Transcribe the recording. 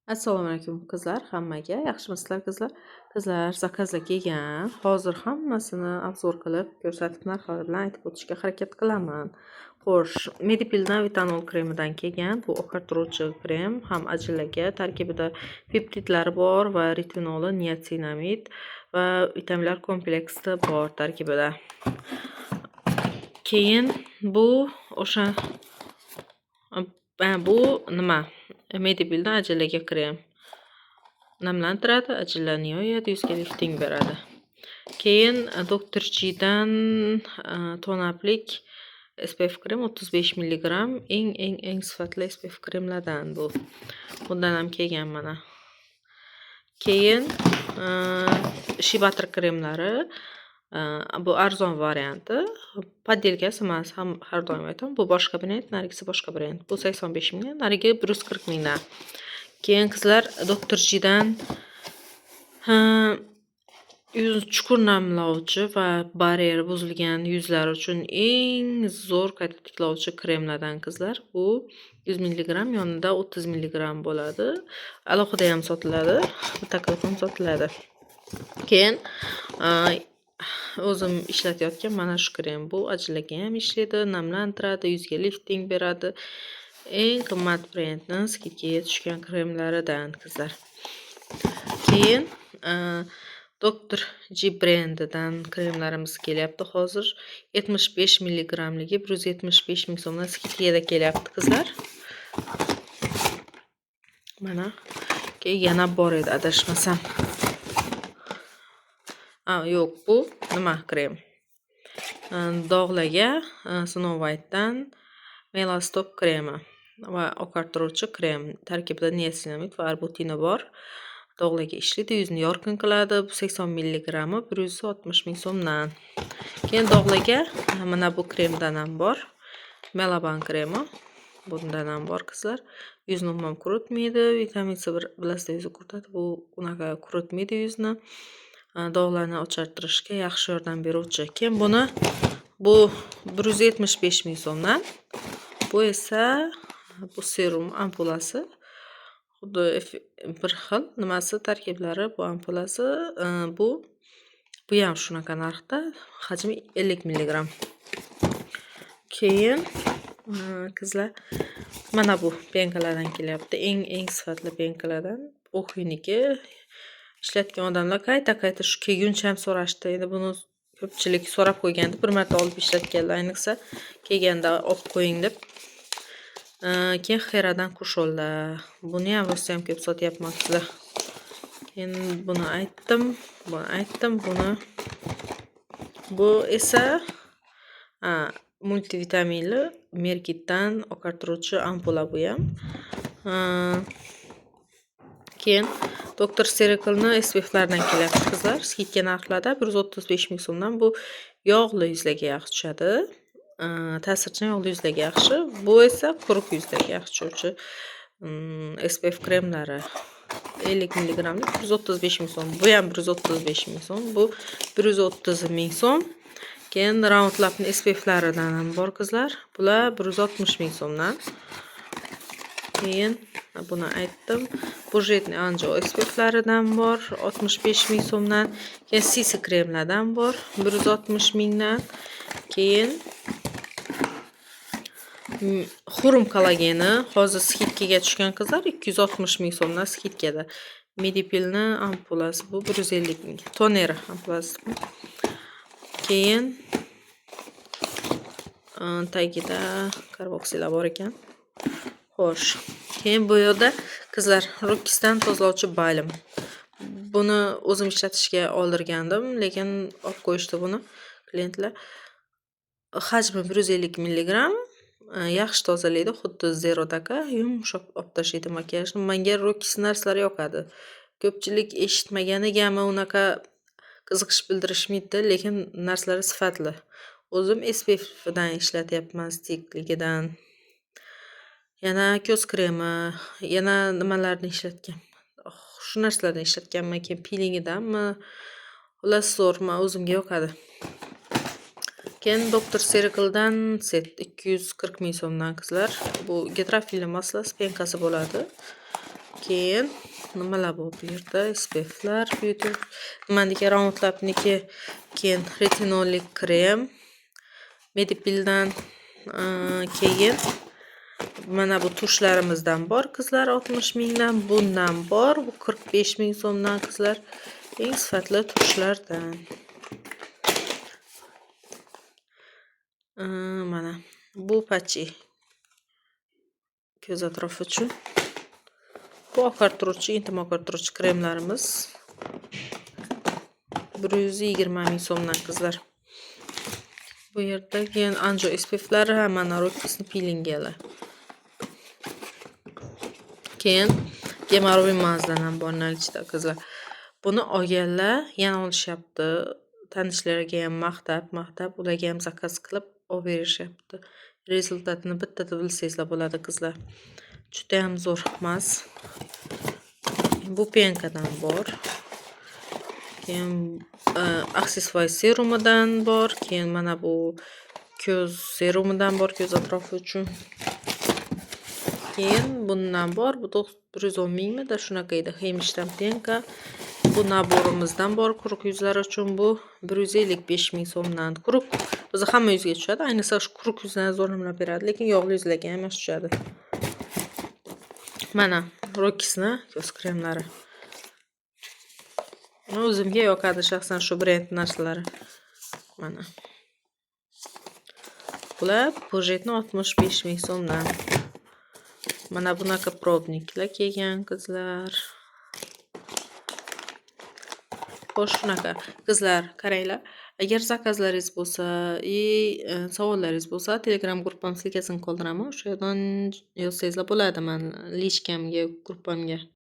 Assalomu alaykum, qizlar, hammaga. Yaxshimisizlar, qizlar? Qizlar, zakazlar kelgan. Hozir hammasini обзор qilib, ko'rsatib, narxlari bilan aytib o'tishga harakat qilaman. Xo'sh, Medipildan Vitanol kremidan kelgan. Bu oqartiruvchi krem ham ajillaga, tarkibida peptidlari bor va retinoli, niacinamid va vitaminlar kompleksi bor tarkibida. Keyin bu o'sha bu nima? Medipildan ajillaga krem. Namlantiradi, ajillarni yoyadi, yuzga lifting beradi. Keyin Dr. G'dan tonaplik SPF krem 35 mg, eng eng eng sifatli SPF kremlardan bu. Bundan ham kelgan mana. Keyin Shea Butter kremlari, bu arzon varianti. Подделка si emas, ham har doim aytaman. Bu boshqa brend, narigisi boshqa brend. Bu 85 mingdan, narigi 140 mingdan. Keyin, qizlar, Dr. G'dan yuz chuqur namlovchi va baryeri buzilgan yuzlar uchun eng zo'r qayta tiklovchi kremlardan, qizlar. Bu 100 mg, yonida 30 mg bo'ladi. Alohida ham sotiladi, bitta qilib ham sotiladi. Keyin o'zim ishlatayotgan mana shu krem. Bu ajillaga ham ishlaydi, namlantiradi, yuzga lifting beradi. Eng qimmat brendni скидка ga tushgan kremlaridan, qizlar. Keyin Dr. G brendidan kremlarimiz kelyapti hozir. 75 milligramligi 175 ming so'mdan скидка da kelyapti, qizlar. Mana. Keyin yana bor edi, adashmasam. A, yo'q, bu nima krem? Dog'larga Snow White'dan Melastop kremi va oqartiruvchi krem. Tarkibida niacinamid va arbutini bor. Dog'larga ishlaydi, yuzni yorqin qiladi. Bu 80 milligrammi 160 ming so'mdan. Keyin dog'larga mana bu kremdan ham bor. Melaban kremi. Bundan ham bor, qizlar. Yuzni umuman quritmaydi. Vitamin C bir bilasizlar, yuzni quritadi. Bu unaqa quritmaydi yuzni. Dog'larni ochartirishga yaxshi yordam beruvchi. Keyin buni, bu 175 ming so'mdan. Bu esa bu serum ampulasi. Xuddi bir xil nimasi, tarkiblari, bu ampulasi, bu ham shunaqa narxda, hajmi 50 milligram. Keyin, qizlar, mana bu пенка lardan kelyapti. Eng eng sifatli пенка lardan. Oxuyniki. Ishlatgan odamlar qayta-qayta shu kelguncha ham so'rashdi. Endi buni ko'pchilik so'rab qo'ygandi. Bir marta olib ishlatganlar, ayniqsa, kelganda olib qo'ying deb. Keyin Xeradan kushollar. Buni ham rosayam ko'p sotyapman, qizlar. Keyin buni aytdim, buni aytdim, buni, bu esa multivitaminli Merkitdan oqartiruvchi ampula bu ham. Keyin Dr. Ceuracle'ni SPF'laridan kelyapti, qizlar. Скидка narxlarda 135 ming so'mdan. Bu yog'li yuzlarga yaxshi tushadi. Ta'sirchan yog'li yuzlarga yaxshi. Bu esa quruq yuzlarga yaxshi tushuvchi SPF kremlari. 50 milligramlik 135 ming so'm. Bu ham 135 ming so'm. Bu 130 ming so'm. Keyin Round Lab'ni SPF'laridan ham bor, qizlar. Bular 160 ming so'mdan. Keyin buni aytdim. Бюджетный Anjo SPF'laridan bor 65 ming so'mdan. Keyin CC kremlardan bor 160 mingdan. Keyin Xurum kollageni hozir скидка ga tushgan, qizlar, 260 ming so'mdan скидка da. Medipilni ampulasi bu 150 ming. Toneri ampulasi. Keyin tagida karboksila bor ekan. Xo'sh, keyin bu yoqda, qizlar, Rokkisdan tozalovchi balm. Buni o'zim ishlatishga oldirgandim, lekin olib qo'yishdi buni klientlar. Hajmi 150 milligram, yaxshi tozalaydi, xuddi Zerodaka yumshoq olib tashlaydi makiyajni. Menga Rokkis narsalari yoqadi. Ko'pchilik eshitmaganigami, unaqa qiziqish bildirishmaydi, lekin narsalari sifatli. O'zim SPFdan ishlatyapman, stikligidan. Yana ko'z kremi, yana nimalarni ishlatgan. Shu narsalardan ishlatganman, keyin pilingidanmi? Xullas, zo'r, man o'zimga yoqadi. Keyin Dr. Ceuracle'dan set 240 ming so'mdan, qizlar. Bu гидрофильный масло si, пенка si bo'ladi. Keyin nimalar bor bu yerda? SPFlar, Beauty nimaniki, Roundlabniki, keyin retinolli krem Medipildan, keyin mana bu tushlarimizdan bor, qizlar, 60 mingdan, bundan bor, bu 45 ming so'mdan, qizlar, eng sifatli tushlardan. Mana bu pachi ko'z atrofi uchun. Bu oqartiruvchi, intim oqartiruvchi kremlarimiz 120 ming so'mdan, qizlar. Bu yerda keyin Anjo SPFlari, mana Rokkisni pilingalar. Keyin Gemarovin mazdan ham bor наличда, qizlar. Buni olganlar yana olishyapti. Tanishlariga ham maqtab, maqtab, ularga ham zakaz qilib olib berishyapti. Rezultatini bittada bilsangizlar bo'ladi, qizlar. Juda ham zo'r maz. Bu пенка dan bor. Keyin Axis serumidan bor. Keyin mana bu ko'z serumidan bor ko'z atrofi uchun. Keyin bundan bor. Bu 110 mingmidi, shunaqa edi. Hemishdan пенка. Bu набор imizdan bor quruq yuzlar uchun, bu 155 ming so'mdan. Quruq o'zi hamma yuzga tushadi. Ayniqsa shu quruq yuzlarni zo'r namlab beradi, lekin yog'li yuzlarga ham yaxshi tushadi. Mana Rokkisni ko'z kremlari. O'zimga yoqadi shaxsan shu brend narsalari. Mana. Bular Peugeotni 65 ming so'mdan. Mana bunaqa пробник lar kelgan, qizlar. Xo'sh, shunaqa. Qizlar, qaranglar. Agar zakazlaringiz bo'lsa и savollaringiz bo'lsa, Telegram gruppam ссылка sini qoldiraman. O'sha yerdan yozsangizlar bo'ladi man личка mga, gruppamga.